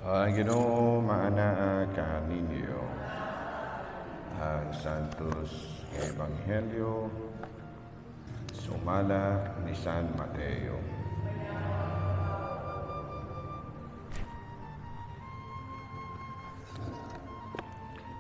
Ang Ginoo maanaa kaninyo. Ang Santos Ebanghelyo sumala ni San Mateo.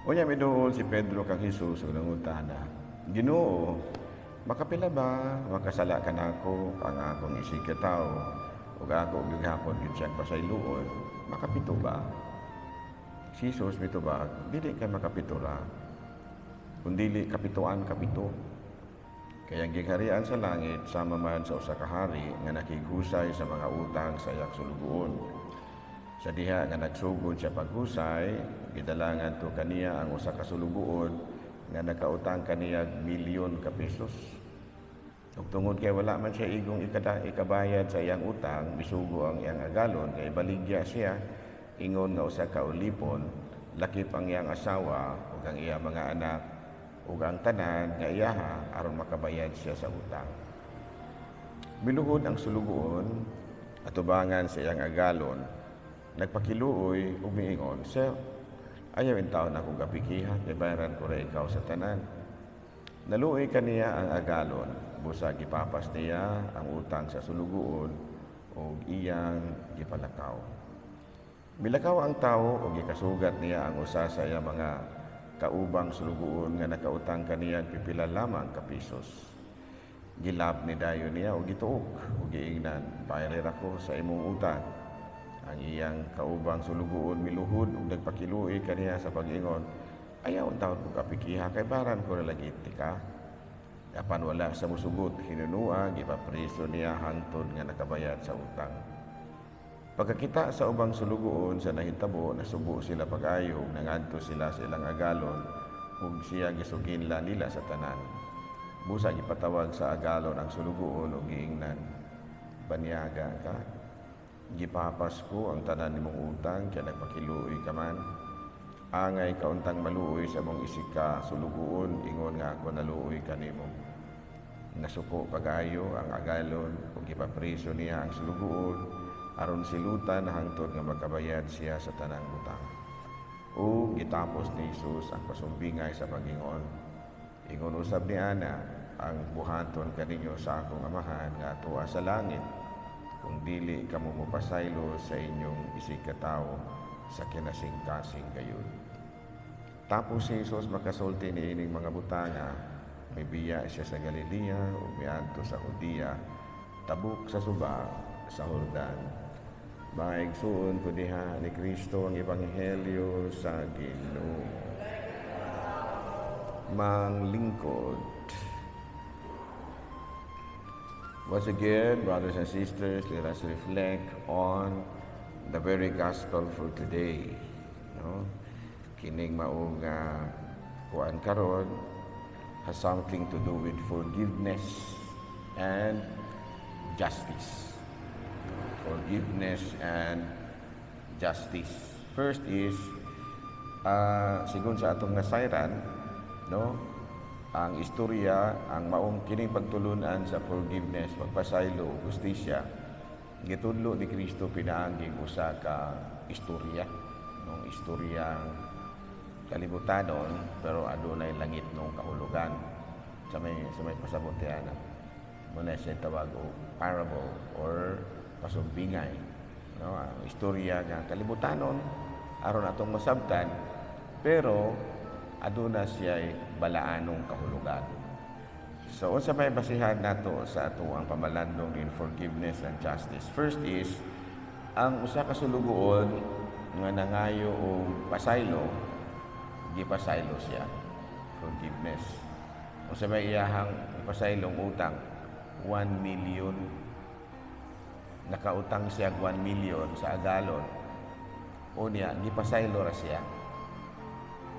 Unya miduol si Pedro kang Hesus ug nangutana, "Ginoo, makapila ba makasala kanako ang akong isig ka tawo ug ako gihapon gyud siyang pasayloon? Makapito ba?" Si Jesus mitubag, "Dili kay makapito ra, kundili kapituan kapito. Kay ang gingharian sa langit sama man sa usa ka hari nga nakighusay sa mga utang sa iyang sulugoon. Sa diha nga nagsugod siya paghusay, gidala ngadto kaniya ang usa ka sulugoon nga nakautang kaniya milyon ka pesos. Ug tungod kay wala man siya igong ikabayad sa iyang utang, misugo ang iyang agalon nga ibaligya siya ingon nga usa ka ulipon, lakip ang iyang asawa ug ang iyang mga anak ug ang tanan nga iyaha aron makabayad siya sa utang. Miluhod ang sulugoon atubangan sa iyang agalon, nagpakiluoy ug miingon, 'Sir, ayaw intawon akong apikiha, kay bayaran ko ra ikaw sa tanan.' Naluoy kaniya ang agalon, busa gipapas niya ang utang sa sulugoon ug iyang gipalakaw. Milakaw ang tawo ug gikasugat niya ang usa sa iyang mga kaubang sulugoon nga nakautang kaniya pipila lamang ka pesos. Gilab ni dayon niya ug gituok ug giingnan, 'Bayari ra ko sa imong utang.' Ang iyang kaubang sulugoon miluhod ug nagpakiluoy kaniya sa pag-ingon, 'Ayaw intawon kog apikiha kay bayaran ko ra lagi tika.' Apan wala sa musugot, hinunua gipapriso niya hangtod nga nakabayad sa utang. Pagkakita sa ubang sulugoon sa nahitabo, nasubo sila pag-ayo, nangadto sila sa ilang agalon, ug siya gisuginla nila sa tanan. Busa gipatawag sa agalon ang sulugoon ug giingnan, 'Banyaga ka, gipapas ko ang tanan nimong utang kay nagpakiluoy ka man. Angay ka untang maluoy sa imong isig ka sulugoon ingon nga ako naluoy kanimo.' Nasuko pag-ayo ang agalon ug gipapriso niya ang sulugoon aron silutan hangtod nga makabayad siya sa tanang utang." Ug gitapos ni Jesus ang pasumbingay sa pag-ingon, "Ingon usab ni ana ang buhaton kaninyo sa akong Amahan nga atoa sa langit kung dili kamo mopasaylo sa inyong isig ka tawo sa kinasingkasing gayud." Tapos si Jesus makasulti niining mga butanga, mibiya siya sa Galilea ug miadto sa Judea, tabok sa suba sa Jordan. Mga igsuon ko diha ni Kristo, ang Ebanghelyo sa Ginoo. Manglingkod. Once again, brothers and sisters, let us reflect on the very gospel for today. No? Kining maong kuan karon has something to do with forgiveness and justice. Forgiveness and justice. First is, sigon sa atong nasayran, no, ang istorya, ang maong kining pagtulunan sa forgiveness, pagpasaylo, hustisya, gitudlo ni Kristo pinaaging usa ka istorya, no, istoryang kalibutanon pero adunay langit nung kahulugan sa may pasabot ana. Muna siya tawag og parable or pasumbingay, no, ang istorya nga kalibutanon aron atong masabtan pero aduna siya balaanong kahulugan. So unsa may basihan nato sa ato ang pamalandong in forgiveness and justice? First is ang usa ka sulugoon nga nangayo og pasaylo, gipasaylo siya. Forgiveness. Unsa may iyahang ipasaylong utang? 1 million. Nakautang siya 1 million sa agalon. Unya, gipasaylo ra siya.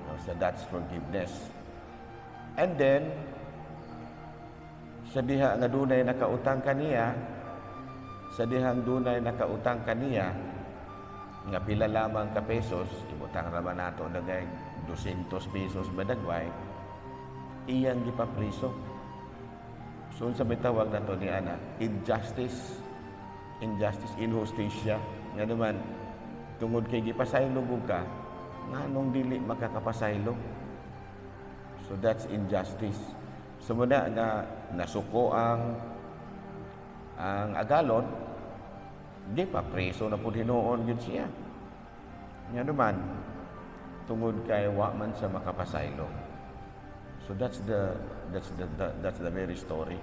No, so that's forgiveness. And then, sa diha nga dunay nakautang kaniya, sa dihang dunay nakautang kaniya, nga pila lamang ka pesos, ibutang ra man nato dagay 200 pesos badagway, iyang gipapriso. So unsa may tawag nato ni ana? Injustice. Injustice, injusticia. Nga naman, Tungod kay gipasaylo gud ka, nganong dili makakapasaylo? So that's injustice. So muna nga nasuko ang agalon, di pa preso na pud hinuon gyud siya. Nga naman, tungod kay wa man sa makapasaylo. So that's the very story.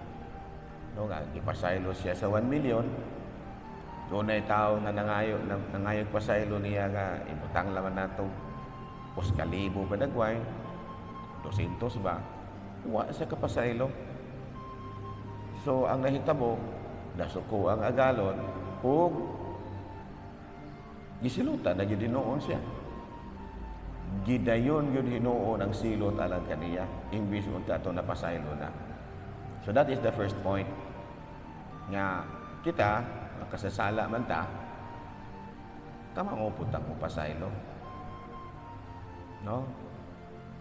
No nga gipasaylo siya sa 1 million. Dunay tao nga nangayo pasaylo niya nga ibutang laman nato 1,000 padagway, 200 ba? Wa siya kapasaylo. So ang nahitabo, nasuko ang agalon ug gisilutan na gyud hinuon siya. Gidayon gyud hinuon ang silot alang kaniya imbis unta ato napasaylo na. So that is the first point. Nga kita makasasala man ta, kamao pud tang mopasaylo. No?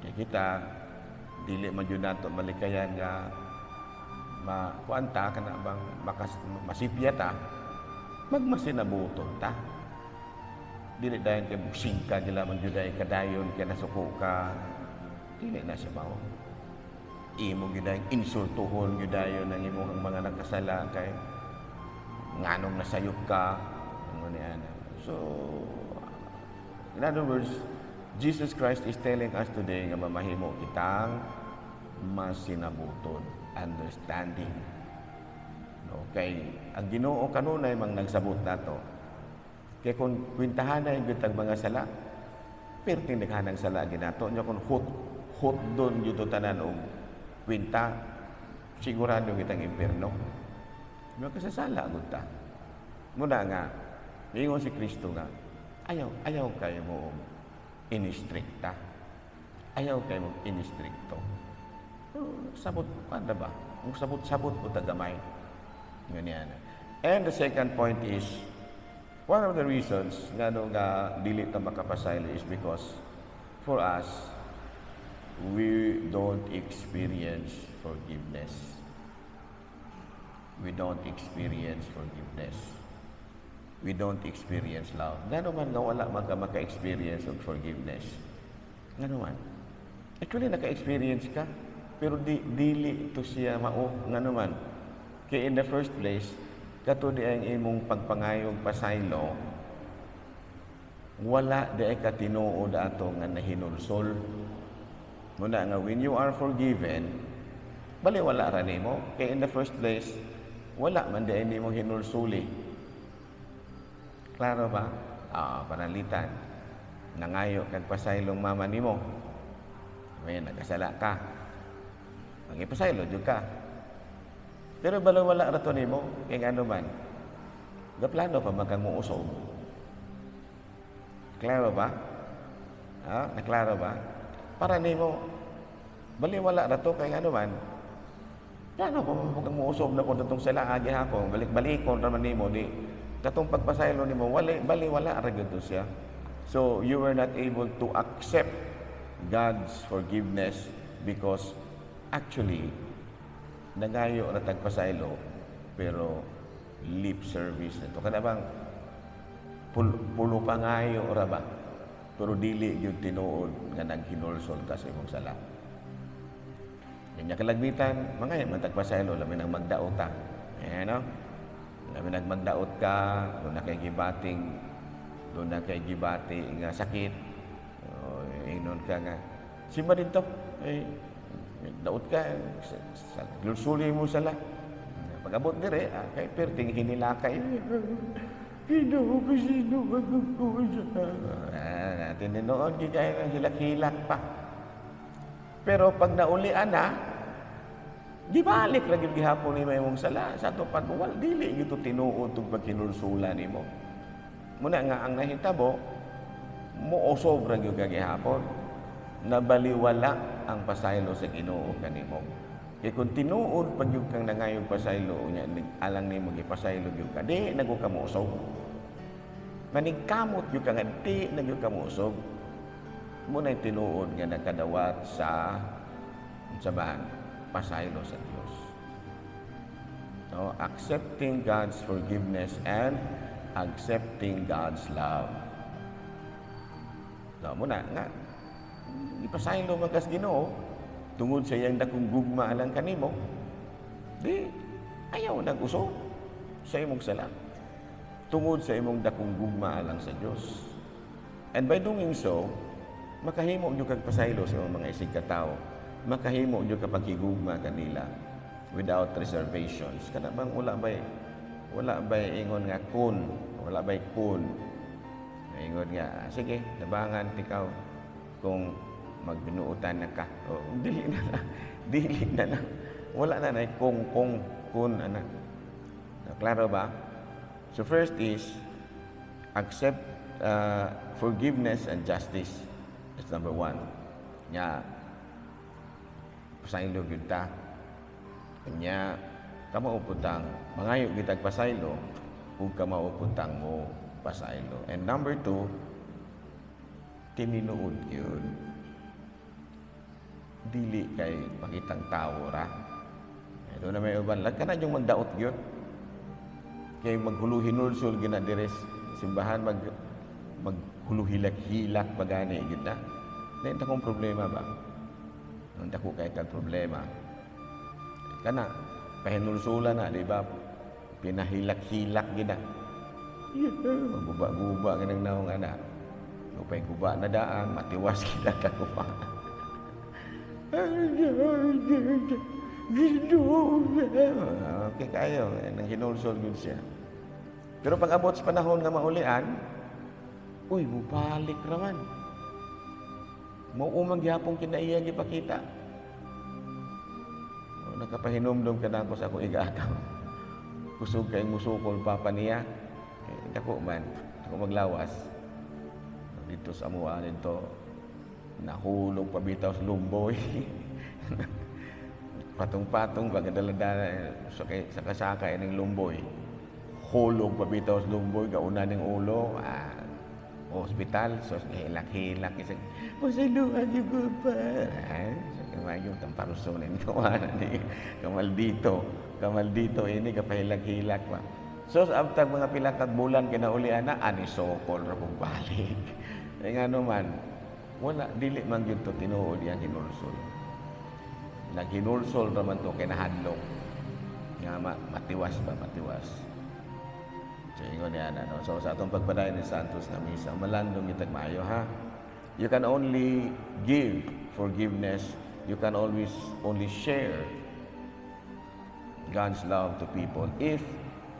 Kay kita dili man gyud nato malikayan nga ma kuan ta, kana bang makas, masipya ta, magmasinabuton ta. Dili dayon kay busing ka gila man gyud ay kadayon kay nasuko ka, dili na siya mao. Imo gyud dayon insultuhon gyud dayon ang imong mga nagkasala kay nganong nasayop ka ano ni ana. So in other words, Jesus Christ is telling us today nga mamahimo kitang masinabuton, understanding, no? Kay ang Ginoo kanunay mang nagsabot nato. Kay kung kwentahanay gyud tag mga sala, perting daghanang sala ginato nya. Kung hot hot don gyud tanan og kwenta, sigurado kitang impierno. Magkasasala gud ta. Muna nga miingon si Kristo nga ayaw ayaw kayo mo og inistrikta, ayaw kayo mo inistrikto. So, sabot kada ba kung sabot-sabot po tagamay ganyan. And the second point is, one of the reasons nga no nga dili ta makapasaylo is because for us, we don't experience forgiveness. We don't experience forgiveness. We don't experience love. Ngano man nga wala man ka maka-experience of forgiveness? Ngano man? Actually, naka-experience ka, pero dili to siya mao. Ngano man? Kay in the first place, kato di ang imong pagpangayog pasaylo, wala di ay katinuod ato nga nahinulsol. Muna nga when you are forgiven, bali wala ra nimo. Kay in the first place, wala man di ay nimo hinulsuli. Klaro ba? Ah, pananglitan. Nangayo kag pasaylong mama nimo. May nagkasala ka. Magipasaylo jud ka. Pero balo wala ra to nimo kay ngano man. Gaplano pa man kang muusog. Klaro ba? Ha? Naklaro ba? Para nimo bali wala ra to kay ngano man. Plano pa man kang muusog na kung atong sala agi hapon, balik-balikon ra man nimo di katong pagpasaylo nimo wala, bali wala ra gyud to siya. So you were not able to accept God's forgiveness because actually nangayo ra tag pasaylo pero lip service nito. Kana bang pulo pangayo ra ba? Pero dili gyud tinuod nga naghinulsol ka sa imong sala. Kanya kalagmitan, mga man tagpasaylo, labi nang magdaot ta. Eh, no? Labi nang magdaot ka, doon na kay gibati nga sakit. O, ingnon ka nga, simba dito, eh, daot ka, sa lulsuli mo sala. Pag-abot dire, ah, kay perting hinilakay. Ginoo ko sino magkukusa. Ah, natin noon, kaya hilak-hilak pa. Pero pag naulian na, di balik lagi gihapon ni imong sala sa tupad mo, wal dili gyud to tinuod tug paghinulsula nimo. Muna nga ang nahitabo, mo-usob ra gyud ka gihapon. Nabaliwala ang pasaylo sa Ginoo kanimo. Kay kung tinuod pag gyud kang nangayog pasaylo unya alang nimo gipasaylo gyud ka, di na gyud ka mousog. Manigkamot gyud ka nga di na gyud ka mousog. Muna tinuod nga nakadawat sa unsa ba, pasaylo sa Dios. No, accepting God's forgiveness and accepting God's love. Mao na nga ipasaylo man kas Ginoo tungod sa iyang dakong gugma alang kanimo, di ayaw nag-usob sa imong sala tungod sa imong dakong gugma alang sa Dios. And by doing so, makahimo gyud kag pasaylo sa imong mga isig katawo, makahimo gyud ka paghigugma kanila without reservations. Kana bang wala bay ingon nga kun, wala bay kun. Ingon nga, "Ah, sige, labangan tikaw kung magbinuutan na ka." O, dili na na. Dili na na. Wala na na kung kun ana. Klaro ba? So first is accept forgiveness and justice. That's number one. Nya, pasaylo gyud ta. Nya, kamao pud tang mangayo kitag pasaylo ug kamao pud tang mo pasaylo. And number two, tininuod gyud. Dili kay pakitang tawo ra. Ito na may uban, kana yung magdaot gyud. Kay maghuluhinulsol gina dire simbahan, maghuluhilak-hilak pagani gyud na. Dili akong problema ba? Nung dako kay kag problema. Kana pahinulsulan na, di ba? Pinahilak-hilak gid na. Maguba-guba ganang naong ana. Upay guba na daan, matiwas kita kaguba. Okay kayo, nang hinulsol gud siya. Pero pag abot sa panahon nga maulian, uy, mubalik raman. Mao man gihapon kinaiya gipakita. O, nakapahinumdum ka na ako sa akong igaagaw. Kusog kay musukol papa niya. Eh, dako man, dako maglawas. Dito sa amuan nito, nahulog pa bitaw sa lumboy. Patong-patong ba, kadala-dala, sakay, saka-saka ng lumboy. Hulog pa bitaw sa lumboy, gauna ng ulo, ah, hospital, so hilak-hilak, isang, "Pasaluhan niyo ko pa." Ay, so, yung tamparuso na ito, ni kamaldito, kamaldito, ini kapahilak-hilak pa. So, sa abtag mga pila kag bulan kinaulian na, ani sokol ra kong balik. Eh nga naman, wala, dili man gyud to tinuod yang hinulsol. Naghinulsol raman to kay nahadlok. Nga matiwas ba, matiwas. So, ingon niya na, no? So, sa atong pagpadayon ni Santos na misa, malandong itag maayo, ha? You can only give forgiveness. You can always only share God's love to people if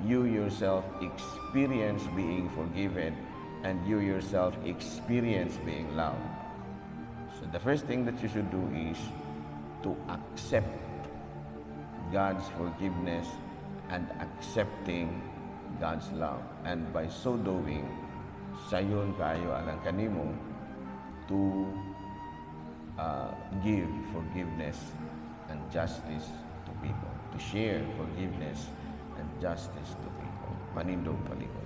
you yourself experience being forgiven and you yourself experience being loved. So the first thing that you should do is to accept God's forgiveness and accepting God's love. And by so doing, sayon kayo alang kanimo to give forgiveness and justice to people, to share forgiveness and justice to people. Manindog palihog.